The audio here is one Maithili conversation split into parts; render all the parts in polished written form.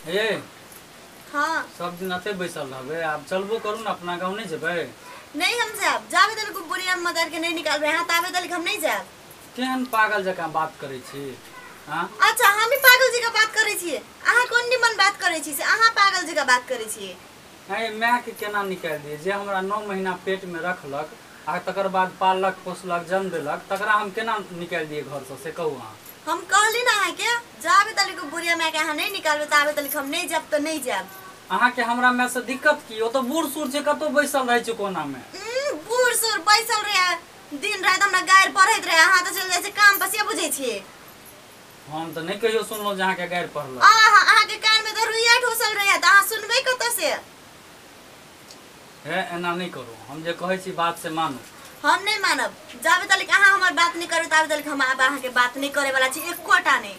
ए हाँ सब दिन अते बैसल रहबै, आब चलबो करू ने, अपना गाँव नहीं जेबै? नहीं हम जाब, जाबे तक बुढ़िया मदर के नहीं निकालबै हाँ ताबे तक हम नहीं जाब। केहन पागल जकाँ बात करै छी? हाँ अच्छा हम ही पागल जकाँ बात करै छियै, अहाँ कोन निमन बात करै छी से अहाँ पागल जकाँ बात करै छियै? अरे माय के केना निकालि दियै जे हमरा 9 महीना पेट में रखलक आ तकर बाद पाललक पोसलक जन्म देलक, तकरा हम केना निकालि दियै घरसँ से कहू अहाँ? हम कहली ना अहाँके जाबे तक बुढ़िया माय के अहाँ नहीं निकालबै ताबे तक हम नहीं जाब तो नहीं जाब। अहाँके हमरा माय से दिक्कत की? ओ तो बूढ़ सूढ़ छै, कतौ बैसल रहै छै कोना में। बूढ़ सूढ़ बैसल रहे दिन राति हमरा गारि पढ़ैत रहे, अहाँ तऽ चलि जाइ छै काम पर से बुझै छियै? हम तऽ नहीं कहियो सुनलहुँ जे अहाँके गारि पढ़लक। अहाँके कान में तऽ रुइया ठोसल रहे तऽ अहाँ सुनबै कतऽ से? हे एना नहीं करू, हम जे कहै छी बात से मानू। हम नहीं मानब, जाबे तक अहाँ हमर बात नहीं करू ताबे तक हम आब अहाँके बात नहीं करे वाला छी एकोटा नहीं।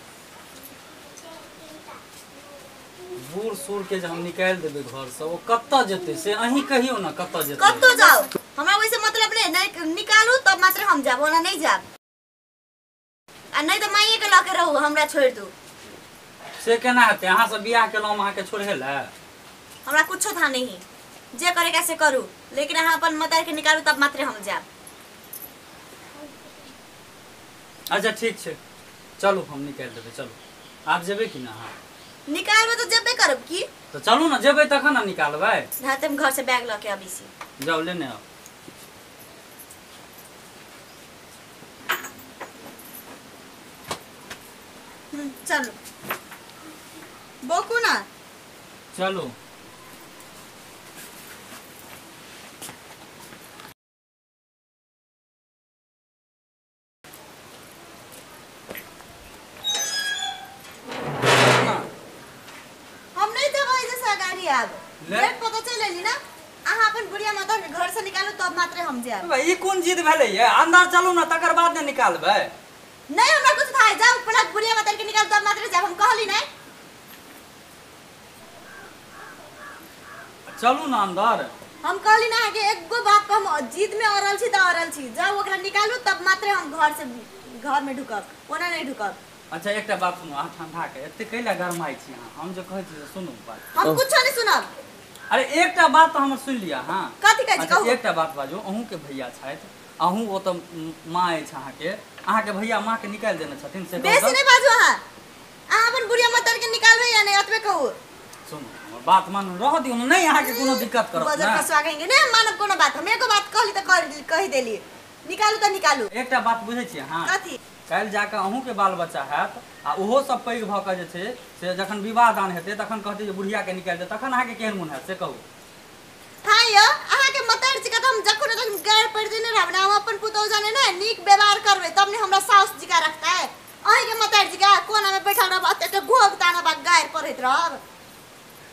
बूढ़ सूढ़ के जे हम निकालि देबै घर से ओ कतऽ जेतै से अहीं कहियौ ना, कतऽ जेतै? कतऽ जाउ हमरा वैसे मतलब नहीं, नहीं निकालू तब मात्र हम जाब, ओना नहीं जाब। आ नहीं तो माइये के लऽ के रहू, हमरा छोड़ि दू। से केना हेतै? अहाँ से बियाह केलहुँ हम अहाँके छोड़े लए? हमरा कुछो था नहीं, जे करे के से करू, लेकिन अहाँ अपन मतार के निकालू तब मात्र हम जाब। अच्छा ठीक छै, चलू हम निकालि देबै, चलू। आब जेबै कि ना अहाँ? निकालबै तऽ जेबे करब की। तो चलू ना, जेबै तखन ना निकालबै। हाँ तऽ हम घर से बैग लऽ के अबै छी। जाउ लेने आउ। चलू बोकू ना, चलू। हम नहीं देबै जैसा गाड़ी आब गेट पर तो चलि एली ना, अहाँ अपन बुढ़िया माता के घर से निकालू तब मात्र हम जायब। भाई ई कोन जिद भेलै ये? अंदर चलू ना तकर बाद ने निकालबै। नहीं हमरा कुछ था, जाउ पहले बुढ़िया माता के निकालू तब मात्र जायब, हम कहली नहीं। चलू ना अंदर। हम कहली ना कि एगो बात पर हम जिद में अड़ल छी तऽ अड़ल छी, जाउ ओकरा निकालू तब मात्र हम घर से घर में ढुकब, ओना नहीं ढुकब। अच्छा एकटा बात सुनू, अहाँ ठंडा के एते कैला गरमाइ छी अहाँ? हम जे कहै छी से सुनू बात। हम कुछो नहीं सुनब। अरे एकटा बात तऽ हमर सुनि लिअ। हाँ कथी कहै छी कहू? एकटा बात बाजू, अहूँ के भैया छथि, अहूँ ओ तऽ माँ अछि अहाँके, अहाँके भैया माँ के निकालि देने छथिन से? बेसी नहीं बाजू अहाँ, अहाँ अपन बुढ़िया मतर के निकालबै या नहीं अतबे कहू। सुनू हमर बात मानू, रह दियौ नहीं अहाँके कोनो दिक्कत करत बजर कसवा कहेंगे नहीं मानब कोनो बात। हम एगो बात कहली तऽ कहि देली, निकालू तऽ निकालू। एकटा बात बुझै छियै अहाँ? कथी? काल्हि जाकऽ अहूँके बाल बच्चा हैत आ ओहो सब पैघ भऽ कऽ जे छै से जखन विवाह दान हेतै तखन कहतै जे बुढ़िया के निकालि दे, तखन अहाँके केहन मोन हैत से कहू? हाँ यौ अहाँके मतर जी के हम जखन तक गारि पड़ि देने रहब ने, हम अपन पुतहु जाने ने नीक व्यवहार करबै तब ने हमरा साउस जी का रखतै। अहाँके मतर जी के कोना में बैठल रहब एते घोघ तानब आ गारि पढ़ैत रहब।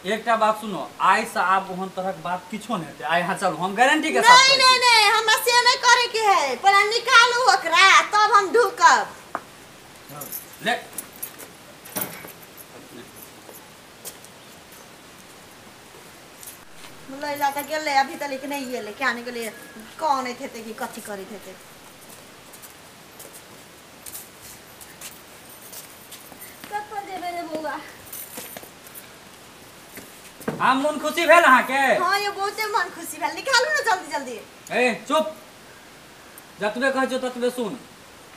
एकटा बात सुनो, आइ से आब ओहन तरहक बात किछो नहि हेतै। आइ अहाँ चलू, हम गारंटी के साथ। नहीं नहीं नहीं हमरा से नहीं करे के है, पहले निकालू ओकरा तब हम ढुकब। ले लैला तऽ गेलै अभी तक नहीं गेलै, क्या नहीं गेलै, कौन हेतै कि कथी करैत हेतै। कतऽ जेबै रे बौआ? हाँ मन खुशी भेल अहाँके? हाँ ये बहुते मन खुशी भेल, निकालू ना जल्दी जल्दी। ए चुप, जतबे कहै छियौ ततबे सुन।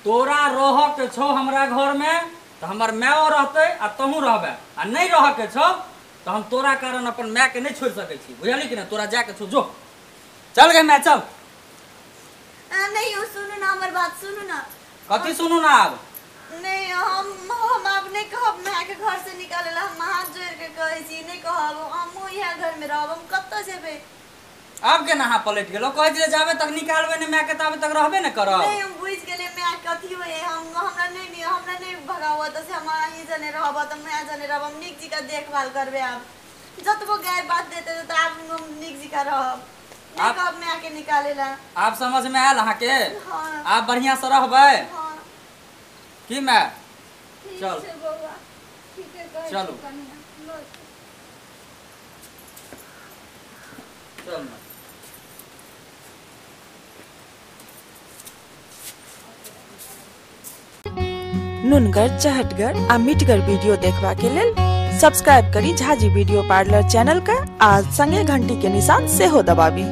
तोरा रह के छौ हमरा घर में तऽ हमर मायो रहतै आ तहूँ रहबै, आ नहीं रह के छौ तऽ हम तोरा कारण अपन माय के नहीं छोड़ि सकै छी, बुझली कि नहीं? तोरा जाके छौ, जो चल गए माय चल। नहीं यौ सुनू ना हमर बात सुनू ना। कथी सुनू ना आब? नहीं हम आब नहीं कहब माय के घर से निकाले ला, हम हाथ जोड़ के कहै छी नहीं कहब, हमहूँ इएह घर में रहब, हम कतऽ जेबै? आब केना अहाँ पलटि गेलहुँ? कहै छलियै जाबे तक निकालबै नहि माय के ताबे तक रहबे ने करब। नहीं हम बुझि गेलियै माय कथी होइए, हम हमरा नहीं हमरा नहीं भगाबऽ तऽ से हम अहीं जने रहब तऽ माय जने रहब, हम नीक जकाँ देखभाल करबै। आब जतबो गारि बात देतै तऽ आब हम नीक जकाँ रहब, नहीं कहब माय के निकाले ला। आब समझ में आयल अहाँके? हाँ। आब बढ़िआँ से रहबै? हाँ। की माय? चल चलू चल। नुनगर, चहटगर आ मिठगर वीडियो देखबा के लेल सब्सक्राइब करी झाजी वीडियो पार्लर चैनल के आ संगे घंटी के निशान सेहो दबाबी।